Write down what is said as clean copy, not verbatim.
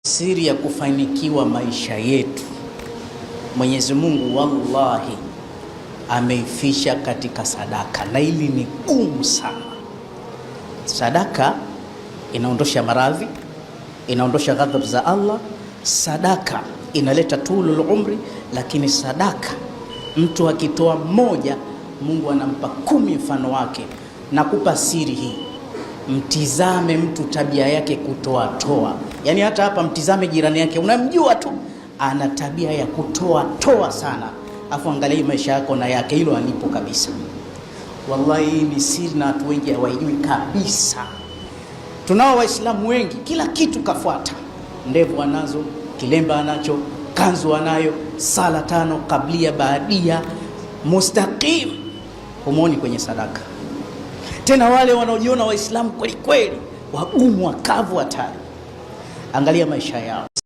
Siri ya kufanikiwa maisha yetu Mwenyezi Mungu wallahi ameifisha katika sadaka, na hili ni gumu sana. Sadaka inaondosha maradhi, inaondosha ghadhabu za Allah. Sadaka inaleta tulul umri, lakini sadaka mtu akitoa moja, Mungu anampa 10 mfano wake. Nakupa siri hii, mtizame mtu tabia yake kutoa toa. Yaani hata hapa mtizame jirani yake, unamjua tu ana tabia ya kutoa toa sana, afu angalia maisha yako na yake, hilo alipo kabisa. Wallahi hii ni siri na watu wengi hawaijui kabisa. Tunao Waislamu wengi kila kitu kafuata, ndevu anazo, kilemba anacho, kanzu anayo, sala 5 kablia baadia, mustaqim, humoni kwenye sadaka. Tena wale wanaojiona Waislamu kweli kweli, wagumu, wakavu, hatari, angalia maisha yao.